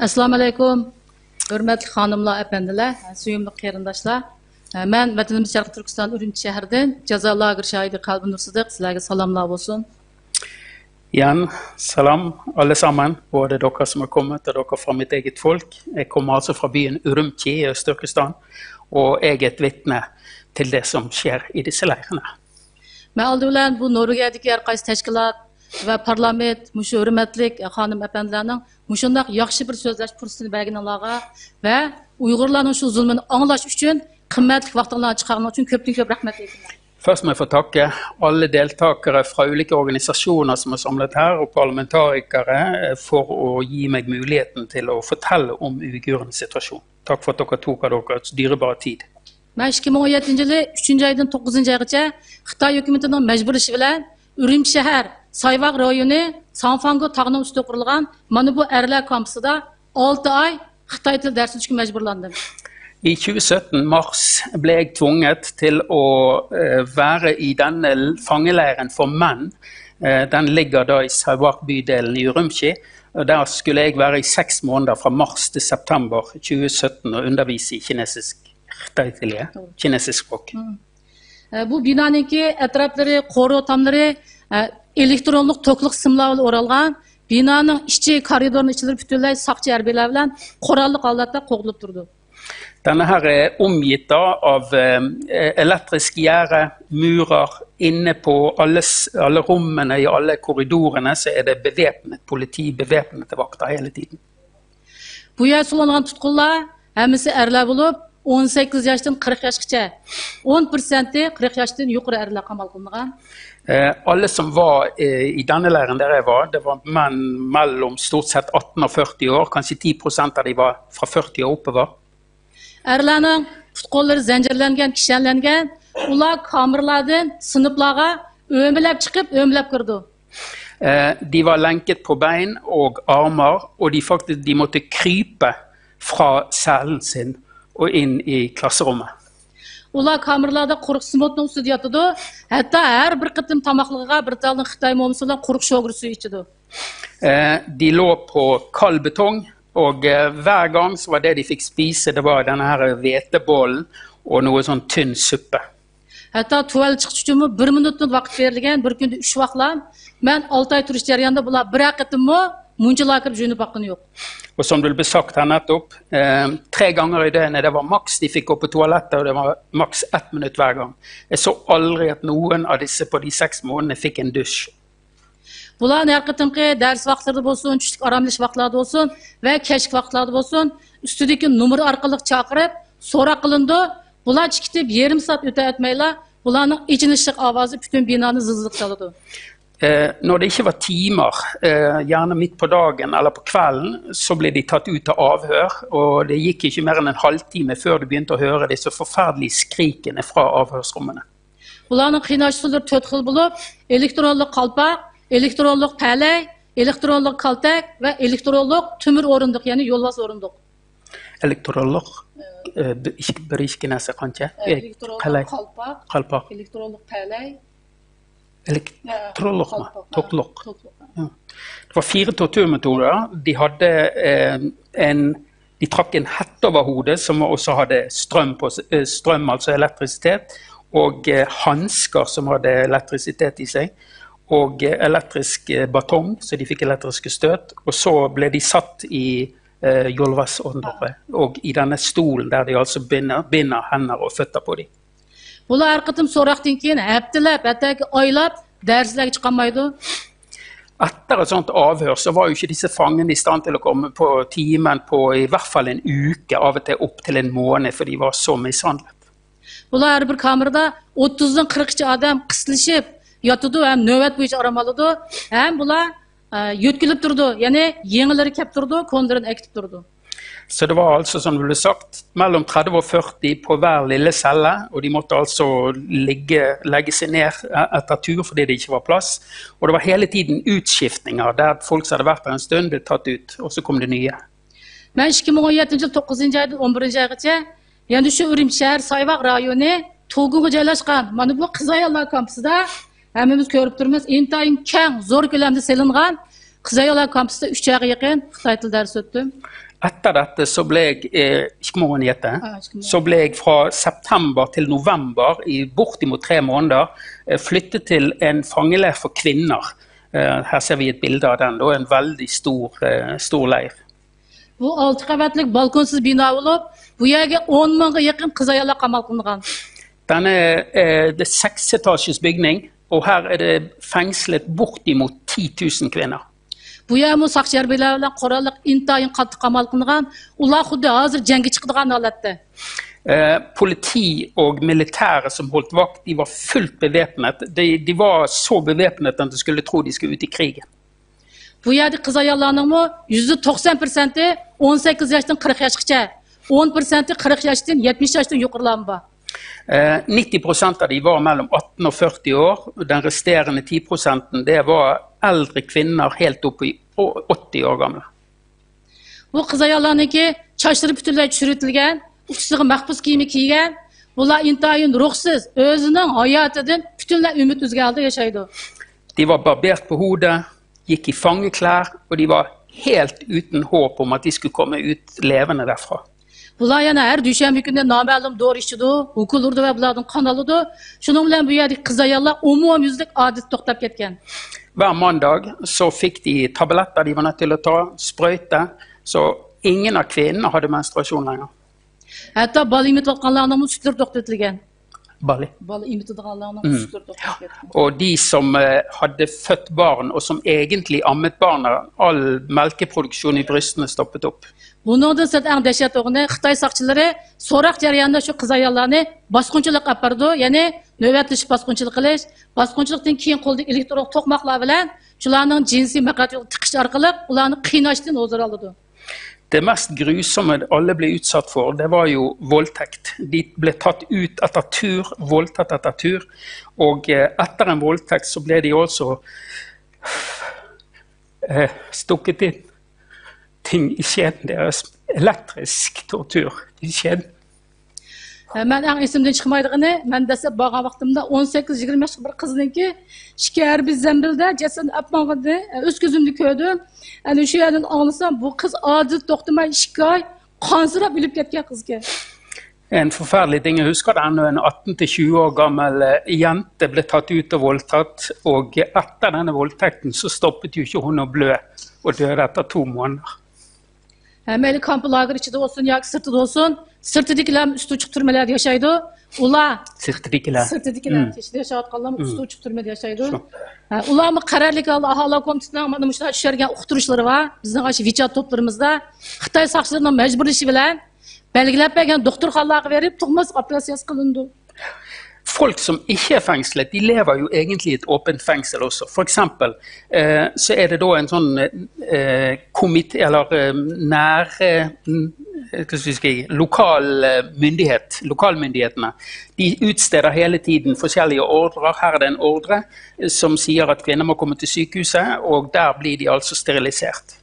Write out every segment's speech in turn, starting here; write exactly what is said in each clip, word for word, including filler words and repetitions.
ئەسسالامۇ ئەلەيكۇم، ھۆرمەتلىك خانىملار، ئەپەندىلەر، سۆيۈملۈك قېرىنداشلار. مەن ۋەتىنىمىز شەرقىي تۈركىستان ئۈرۈمچى شەھىرىدىن جازا لاگېر شاھىدى قەلبىنۇر سىدىق، سىلەرگە سالاملار بولسۇن. Igjen, salam, alle sammen, både dere som har kommet, og dere fra mitt eget folk. Jeg kommer altså fra byen Urumqi i Øst-Turkestan, og jeg er et vitne til det som skjer i disse leirene. مەن ئالدى بىلەن بۇ نورۋېگىيەدىكى ھەر قايسى تەشكىلات ۋە پارلامېنت، مۇشۇ ھۆرمەتلىك خانىم ئەپەندىلەرنىڭ مۇشۇنداق ياخشى بىر سۆزلەش پۇرسىتىنى بەرگىنىڭلارغا ۋە ئۇيغۇرلارنىڭ شۇ زۇلمىنى ئاڭلاش ئۈچۈن قىممەتلىك ۋاقتىڭلارنى چىقارغىنىڭ ئۈچۈن كۆپتىن كۆپ رەھمەت ئېيتىمەن. Først må jeg få takke alle deltakere fra ulike organisasjoner som er samlet her, og parlamentarikere, eh, for å gi meg muligheten til å fortelle om uigurenes situasjon. Takk for at dere tok av deres dyrebare tid. مەن ئىككى مىڭ ئون يەتتىنچى يىلى ئۈچىنچى ئايدىن توققۇزىنچى ئايغىچە خىتاي ھۆكۈمىتىنىڭ مەجبۇرلىشى بىلەن ئۈرۈمچى شەھەر سايۋاغ رايونى سانفاڭگو تاغنىڭ ئۈستىگە قۇرۇلغان مانا بۇ ئەرلەر كامپۇسىدا ئالتە ئاي خىتاي تىلى دەرس ئۆتۈشكە مەجبۇرلاندىم. I tjuesytten, mars, ble jeg tvunget til å eh, være i denne fangeleiren for menn. Eh, Den ligger da i Saiwaq-bydelen i Urumqi. Og der skulle jeg være i seks måneder, fra mars til september tjue sytten, og undervise i kinesisk, kinesisk språk. ئە، بۇ بىنانىڭكى ئەتراپلىرى، قورۇ تاملىرى، ئە، ئېلېكترونلۇق توكلۇق سىملار بىلەن ئورالغان. بىنانىڭ ئىچى، كارىدورنىڭ ئىچلىرى پۈتۈنلەي ساقچى ھەربىيلەر بىلەن قوراللىق ھالەتتە قوغدىلىپ تۇرىدۇ. Denne her er omgitt da av eh, elektrisk gjerde, murer, inne på alle, s- alle rommene, i alle korridorene, så er det bevæpnet politi, bevæpnede vakter hele tiden. بۇ يەردە سولانغان تۇتقۇنلار ھەممىسى ئەرلەر بولۇپ، ئون سەككىز ياشتىن قىرىق ياشقىچە، ئون پىرسەنتى قىرىق ياشتىن يۇقىرى ئەرلەر قامال قىلىنغان. Eh, alle som var eh, i denne leiren der jeg var, det var menn mellom stort sett atten og førti år, kanskje ti prosent av de var fra førti og oppover. ئەرلەرنىڭ پۇت-قوللىرى زەنجىرلەنگەن، كىشەنلەنگەن. ئۇلار كامېرلاردىن سىنىپلارغا ئۆمىلەپ چىقىپ، ئۆمىلەپ كىرىدۇ. Eh, De var lenket på bein og armer, og de, faktisk, de måtte krype fra cellen sin og inn i klasserommet. ئۇلار كامېرلاردا قۇرۇق سېمونتنىڭ ئۈستىدە ياتىدۇ. ھەتتا ھەر بىر قېتىم تاماقلىقىغا بىر تالنىڭ خىتاي مومىسى بىلەن قۇرۇق شوگىر سۈيى ئىچىدۇ. Eh, De lå på kald betong, og eh, hver gang så var det de fikk spise, det var denne her hvetebollen og noe sånn tynn suppe. ھەتتا تۇۋالەت چىقىش ئۈچۈنمۇ بىر مىنۇتتىن ۋاقىت بېرىلگەن، بىر كۈندە ئۈچ ۋاقلام. مەن ئالتە ئاي تۇرۇش جەريانىدا بۇلار بىرەر قېتىممۇ مۇنچىلارغا كىرىپ يۇيۇنۇپ باققىنى يوق. Og som det ble sagt her nettopp, eh, tre ganger i døgnet, det var maks de fikk gå på toalettet, og det var maks ett minutt hver gang. Jeg så aldri at noen av disse på de seks månedene fikk en dusj. بۇلار ھەر قېتىمقى دەرس ۋاقىتلىرىدا بولسۇن، چۈشلۈك ئارام ئېلىش ۋاقىتلاردا بولسۇن ۋە كەچلىك ۋاقىتلاردا بولسۇن، ئۈستىدىكى نومۇر ئارقىلىق چاقىرىپ، سوراق قىلىنىدۇ. بۇلار چىقىپ يېرىم سائەت ئۆتە-ئۆتمەيلا، بۇلارنىڭ ئېچىنىشلىق ئاۋازى پۈتۈن بىنانى زىلزىلە سالىدۇ. Eh, når det ikke var timer, eh, gjerne midt på dagen eller på kvelden, så ble de tatt ut til avhør. Og det gikk ikke mer enn en halvtime før du begynte å høre disse forferdelige skrikene fra avhørsrommene. بۇلارنىڭ قىيناش ئۇسۇللىرى تۆت خىل بولۇپ، ئېلېكترونلۇق قالپاق، ئېلېكترونلۇق پەلەي، ئېلېكترونلۇق كالتەك ۋە ئېلېكترونلۇق تۆمۈر ئورۇندۇق، يەنى يولۋاس ئورۇندۇق. Elektronluk, eh, bir, iki, bir, iki neyse kanka. Eh, ئېلېكترونلۇق pele-, قالپاق، قالپاق. ئېلېكترونلۇق پەلەي، Elektronluk, قالپاق، توكلۇق. توكلۇق. Ja. Det var fire torturmetoder. De hadde eh, en De trakk en hette over hodet, som også hadde strøm, på, eh, strøm, altså elektrisitet, og eh, hansker som hadde elektrisitet i seg, og eh, elektrisk eh, batong, så de fikk elektriske støt. Og så ble de satt i eh, Jolvas-åndere, og i denne stolen der de altså binder, binder hender og føtter på dem. بۇلار ھەر قېتىم سوراقتىن كېيىن ھەپتىلەپ، ھەتتاكى ئايلاپ دەرسلەرگە چىقالمايدۇ. Etter et sånt avhør så var jo ikke disse fangene i stand til å komme på timen på i hvert fall en uke, av og til opp til en måned, for de var så mishandlet. بۇلار ھەر بىر كامېردا ئوتتۇزدىن قىرىققىچە ئادەم قىستىلىشىپ ياتىدۇ ھەم نۆۋەت بويىچە ئارام ئالىدۇ. ھەم بۇلار ئە، يۆتكىلىپ تۇرىدۇ، يەنى يېڭىلىرى كەپ تۇرىدۇ، كونىلىرىنى ئەكېتىپ تۇرىدۇ. Så det var altså, som det ble sagt, mellom tredve og førti på hver lille celle, og de måtte altså ligge, legge seg ned etter tur fordi det ikke var plass. Og det var hele tiden utskiftninger, der folk som hadde vært der en stund, ble tatt ut, og så kom det nye. مەن ئىككى مىڭ ئون يەتتىنچى يىل توققۇزىنچى ئايدىن ئون بىرىنچى ئايغىچە يەنە شۇ ئۈرۈمچى شەھەر سايۋاق رايونى تۇگۇنغا جايلاشقان مانا بۇ قىز ئاياللار كامپۇسىدا ھەممىمىز كۆرۈپ تۇرىمىز، ئىنتايىن كەڭ، زور كۆلەمدە سېلىنغان قىز ئاياللار كامپۇسىدا ئۈچ ئايغا يېقىن خىتاي تىلى دەرس ئۆتتۈم. Etter dette så ble jeg, eh, ikke må man gjette, Ja, ikke må- så ble jeg fra september til november i bortimot tre måneder eh, flyttet til en fangeleir for kvinner. Eh, Her ser vi et bilde av den. Det var en veldig stor, eh, stor leir. بۇ ئالتە قەۋەتلىك بالكونسىز بىنا بولۇپ، بۇ يەرگە ئون مىڭغا يېقىن قىز ئاياللار قامال قىلىنغان. Denne eh, det er seksetasjes bygning, og her er det fengslet bortimot ti tusen kvinner. بۇ يەرمۇ ساقچى ھەربىيلەر بىلەن قوراللىق ئىنتايىن قاتتىق قامال قىلىنغان. ئۇلار خۇددى ھازىر جەڭگە چىقىدىغان ھالەتتە. Eh, politi og militære som holdt vakt, de var fullt bevæpnet. De, de var så bevæpnet at du skulle tro de skulle ut i krigen. بۇ يەردىكى قىز ئاياللارنىڭمۇ يۈزدە توقسان پىرسەنتى ئون سەككىز ياشتىن قىرىق ياشقىچە، ئون پىرسەنتى قىرىق ياشتىن يەتمىش ياشتىن يۇقىرىلارمۇ بار. Eh, nitti prosent av de var mellom atten og førti år. Den resterende ti prosenten, det var eldre kvinner helt opp i å- åtti år gamle. بۇ قىز ئاياللارنىڭكى چاچلىرى پۈتۈنلەي چۈشۈرۈۋېتىلگەن، ئۇچىسىغا مەخپۇس كىيىمى كىيگەن، بۇلار ئىنتايىن روھسىز، ئۆزىنىڭ ھاياتىدىن پۈتۈنلەي ئۈمىد ئۈزگەن ھالدا ياشايدۇ. De var barbert på hodet, gikk i fangeklær, og de var helt uten håp om at de skulle komme ut levende derfra. بۇلار يەنە ھەر دۈشەنبە كۈنى نامەلۇم دورا ئىچىدۇ، ئوكۇل ئۇرىدۇ ۋە بۇلاردىن قان ئالىدۇ. شۇنىڭ بىلەن بۇ يەردىكى قىز ئاياللار ئومۇميۈزلۈك ئادەت توختاپ كەتكەن. Hver mandag så fikk de tabletter de var nødt til å ta, sprøyte, så ingen av kvinnene hadde menstruasjon lenger. ھەتتا بالا ئېمىتىۋاتقانلارنىڭمۇ سۈتلىرى توختىتىلگەن. Bali. بالا ئېمىتىدىغانلارنىڭ مم. سۈتلىرى توختاپ كەتكەن. Og de som eh, hadde født barn, og som egentlig ammet barna, all melkeproduksjon i brystene stoppet opp. بۇنىڭدىن سىرت ئەڭ دەھشەت بولغىنى خىتاي ساقچىلىرى سوراق جەريانىدا شۇ قىز ئاياللارنى باسقۇنچىلىق ئېلىپ بارىدۇ، يەنى نۆۋەتلىشىپ باسقۇنچىلىق قىلىش، باسقۇنچىلىقتىن كېيىن قولىدىكى ئېلېكترون توقماقلار بىلەن شۇلارنىڭ جىنسىي مەقئەت يولىغا تىقىش ئارقىلىق ئۇلارنى قىيناشتىن ھۇزۇر ئالىدۇ. Det mest grusomme alle ble utsatt for, det var jo voldtekt. De ble tatt ut etter tur, voldtatt etter tur. Og eh, etter en voldtekt så ble de også eh, stukket inn ting i skjeden deres. Elektrisk tortur i skjeden. مەن ئەڭ ئېسىمدىن چىقمايدىغىنى، مەن دەسلەپ بارغان ۋاقتىمدا ئون سەككىز يىگىرمە ياشلىق بىر قىزنىڭكى ئىككى ھەربىي زەمبىلدە جەسىتىنى ئاپمانغىنىنى ئۆز كۆزۈمدە كۆردۈم. ئەنە شۇ يەردىن ئاڭلىسام، بۇ قىز ئاجىز توختىماي ئىككى ئاي قانسىراپ ئۆلۈپ كەتكەن قىزكەن. En forferdelig ting. Jeg husker det ennå. En atten til tjue år gammel eh, jente ble tatt ut og voldtatt. Og etter denne voldtekten så stoppet jo ikke hun å blø, og døde etter to måneder. ھە، مەيلى كامپ لاگېر ئىچىدە بولسۇن ياكى سىرتىدا بولسۇن، سىرتىدىكىلەر ئۈستى ئوچۇق تۈرمىلەردە ياشايدۇ. ئۇلار Sirtedikiler. سىرتىدىكىلەر، ئىچىدە ياشاۋاتقانلارمۇ ئۈستى ئوچۇق تۈرمىدە ياشايدۇ. شۇ. ھە، ئۇلارمۇ قەرەللىك ھالدا ئاھالىلەر كومىتېتىنىڭ مانا مۇشۇنداق چۈشۈرگەن ئۇقتۇرۇشلىرى بار. بىزنىڭ ئاشۇ ۋىچات توپلىرىمىزدا خىتاي ساقچىلىرىنىڭ مەجبۇرلىشى بىلەن بەلگىلەپ بەرگەن دوختۇرخانىلارغا بېرىپ تۇغماسلىق ئوپېراتسىيەسى قىلىنىدۇ. Folk som ikke er fengslet, de lever jo egentlig i et åpent fengsel også. For eksempel eh, så er det da en sånn eh, komité, eller eh, nær eh, hva skal vi si, lokal eh, myndighet, lokalmyndighetene. De utsteder hele tiden forskjellige ordrer. Her er det en ordre eh, som sier at kvinner må komme til sykehuset, og der blir de altså sterilisert.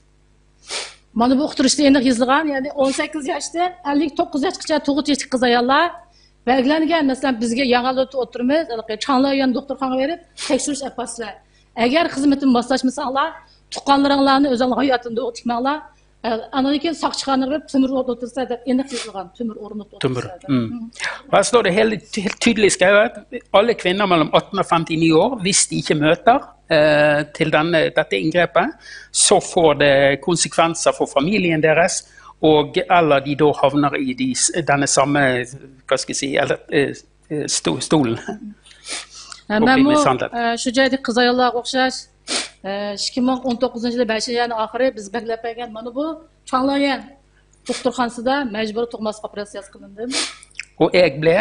مانا بۇ ئۇقتۇرۇشتا ئېنىق يېزىلغان، يەنى ئون سەككىز ياشتىن ئەللىك توققۇز ياشقىچە تۇغۇت يېشىلىق قىز ئاياللار بەلگىلەنگەن، مەسىلەن، بىزگە ياڭيۇلۇدا ئولتۇرىمىز، ھېلىقى چاڭلايۈەن دوختۇرخانىغا بېرىپ تەكشۈرۈش ئېلىپ بارسىلەر. ئەگەر خىزمىتىمگە ماسلاشمىساڭلار، تۇغقانلىرىڭلارنى ئۆزۈڭلارنىڭ ھاياتىنى دوغا تىكمەڭلار. ئاندىن كېيىن ساقچىخانىغا بېرىپ تۆمۈر ئورنىدا ئولتۇرسىلەر دەپ ئېنىق يېزىلغان، تۆمۈر ئورنىدا تۆمۈر. ئولتۇرسىلەر دەپ. Mm. Her står det helt, helt tydelig skrevet: alle kvinner mellom atten og femtini år, hvis de ikke møter eh, til denne, dette inngrepet, så får det konsekvenser for familien deres, og eller de da havner i de, denne samme, hva skal jeg si, eller, eh, eh, sto, stolen. ھە، ئوكەي، مەنمۇ مىسالدا. ئە، شۇ جايدىكى قىز ئاياللارغا ئوخشاش، ئە، ئىككى مىڭ ئون توققۇزىنچى يىلى بەشىنچى ئاينىڭ ئاخىرى بىز بەلگىلەپ بەرگەن مانا بۇ چاڭلايۈەن دوختۇرخانىسىدا مەجبۇرىي تۇغماسلىق ئوپېراتسىيەسى قىلىندىم. Og jeg ble,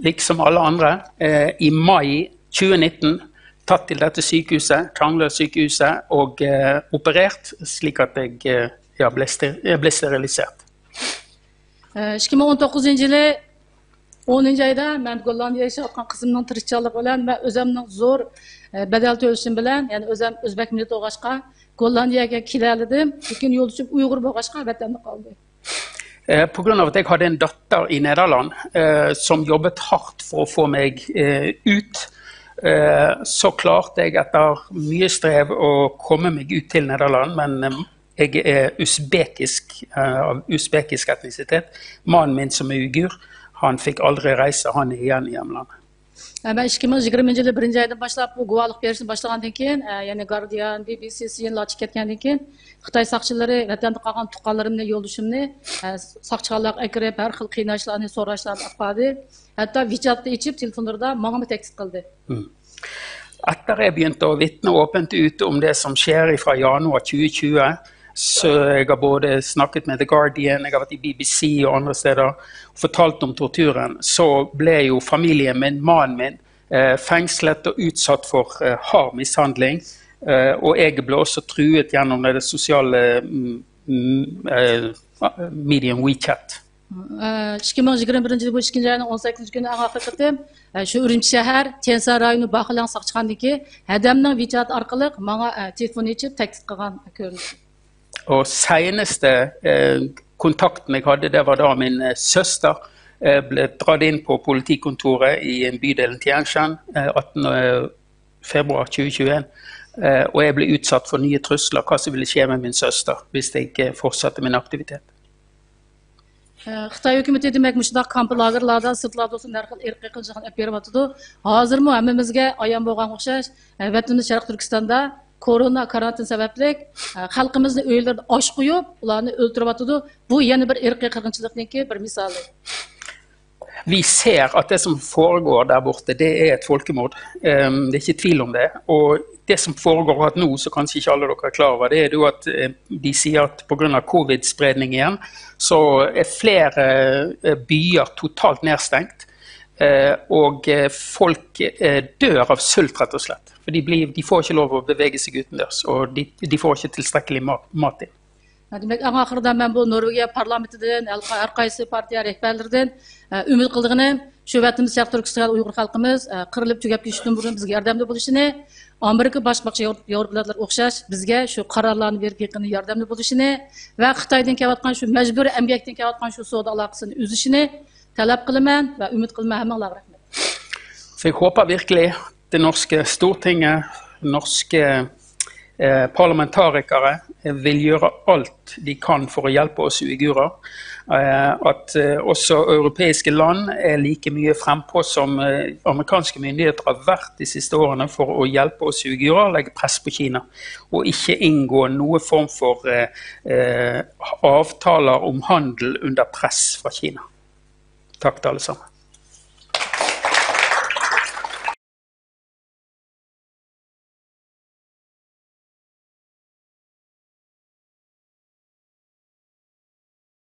liksom alle andre, eh, i mai tjue nitten tatt til dette sykehuset, Changler-sykehuset, og eh, operert, slik at jeg, eh, ja, ble, ster jeg ble sterilisert. ئىككى مىڭ ئون توققۇزىنچى يىلى ئونىنچى ئايدا مەن گوللاندىيەدە ياشاۋاتقان قىزىمنىڭ تىرىشچانلىقى بىلەن ۋە ئۆزۈمنىڭ زور بەدەل تۆلىشىم بىلەن، يەنى ئۆزۈم ئۆزبەك مىللىتى بولغاچقا گوللاندىيەگە كېلەلىدىم. لېكىن يولدىشىم ئۇيغۇر بولغاچقا ۋەتەندە قالدى. Eh, på grunn av at jeg hadde en datter i Nederland eh, som jobbet hardt for å få meg eh, ut, eh, så klarte jeg etter mye strev å komme meg ut til Nederland, men eh, Jeg er usbekisk, eh, av usbekisk etnisitet. Mannen min, som er uigur, han fikk aldri reise, han er igjen i hjemlandet. مەن ئىككى مىڭ يىگىرمىنچى يىلى بىرىنچى ئايدىن باشلاپ بۇ گۇۋاھلىق بېرىشنى باشلىغاندىن كېيىن، يەنى گاردىيان، بى بى سى، سىيېنلا ئاچىپ كەتكەندىن كېيىن، خىتاي ساقچىلىرى ۋەتەندە قالغان تۇغقانلىرىمنى، يولدىشىمنى ساقچىخانىلارغا ئەكىرىپ، ھەر خىل قىيناشلارنى، سوراشلارنى ئېلىپ باردى. ھەتتا ۋىچاتنى ئېچىپ، تېلېفونلىرىدا ماڭىمۇ تەھدىت قىلدى. Etter jeg begynte å vitne åpent ut om det som skjer fra januar tjue tjue, så jeg har både snakket med The Guardian, jeg har vært i B B C og andre steder og fortalt om torturen, så ble jo familien min, mannen min, eh, fengslet og utsatt for eh, hard mishandling. Eh, og jeg ble også truet gjennom det sosiale mm, mm, eh, medium WeChat. ئىككى مىڭ يىگىرمە بىرىنچى يىل بۇ ئىككىنچى ئاينىڭ ئون سەككىزىنچى كۈنى ئەڭ ئاخىرقى قېتىم شۇ ئۈرۈمچى شەھەر تيەنشان رايونى باخلياڭ ساقچىخانىدىكى ھەدەمنىڭ ۋىچات ئارقىلىق ماڭا تېلېفون ئېچىپ تەھدىت قىلغان كۆرۈنۈش. Og seneste eh, kontakten jeg hadde, det var da min eh, søster eh, ble dratt inn på politikontoret i en bydel i Tianjin eh, atten februar tjue tjueen. Eh, og jeg ble utsatt for nye trusler, hva som ville skje med min søster hvis jeg ikke fortsatte min aktivitet. خىتاي ھۆكۈمىتى دېمەك مۇشۇنداق كامپ لاگېرلاردا، سىرتلاردا بولسۇن ھەر خىل ئىرقىي قىرغىنچىلىقنى ئېلىپ بېرىۋاتىدۇ. ھازىرمۇ ھەممىمىزگە ئايان بولغانغا ئوخشاش، ۋەتىنىمىز شەرقىي تۈركىستاندا كورونا كارانتىن سەۋەبلىك خەلقىمىزنى ئۆيلىرىدە ئاچ قويۇپ، ئۇلارنى ئۆلتۈرۈۋاتىدۇ. بۇ يەنە بىر ئىرقىي قىرغىنچىلىقنىڭكى بىر مىسالى. Vi ser at det som foregår der borte, det er et folkemord. Ehm, Det er ikke tvil om det. Og det som foregår akkurat nå, som kanskje ikke alle dere er klar over, det er jo at eh, de sier at pga. Covid-spredning igjen, så er flere eh, byer totalt nedstengt. Eh, Og eh, folk eh, dør av sult, rett og slett. For de, blir, de får ikke lov å bevege seg utendørs, og de, de får ikke tilstrekkelig mat, mat inn. دېمەك، ئەڭ ئاخىرىدا مەن بۇ نورۋېگىيە پارلامېنتىدىن، ھەر قايسى پارتىيە رەھبەرلىرىدىن ئۈمىد قىلىدىغىنىم، شۇ ۋەتىنىمىز شەرقىي تۈركىستان ئۇيغۇر خەلقىمىز قىرىلىپ تۈگەپ كېتىشتىن بۇرۇن بىزگە ياردەمدە بولۇشىنى، ئامېرىكا باشقا باشقا ياۋروپا دۆلەتلىرى ئوخشاش بىزگە شۇ قارارلارنى بېرىپ يېقىندا ياردەمدە بولۇشىنى ۋە خىتايدىن كېلىۋاتقان شۇ مەجبۇرىي ئەمگەكتىن كېلىۋاتقان شۇ سودا ئالاقىسىنى ئۈزۈشىنى تەلەپ قىلىمەن ۋە ئۈمىد قىلىمەن. ھەممىڭلارغا رەھمەت. Så jeg håper virkelig det norske Stortinget, norske eh, parlamentarikere eh, vil gjøre alt de kan for å hjelpe oss uigurer. Eh, At eh, også europeiske land er like mye frempå som eh, amerikanske myndigheter har vært de siste årene for å hjelpe oss uigurer, legge press på Kina. Og ikke inngå noe form for eh, eh, avtaler om handel under press fra Kina. Takk til alle sammen.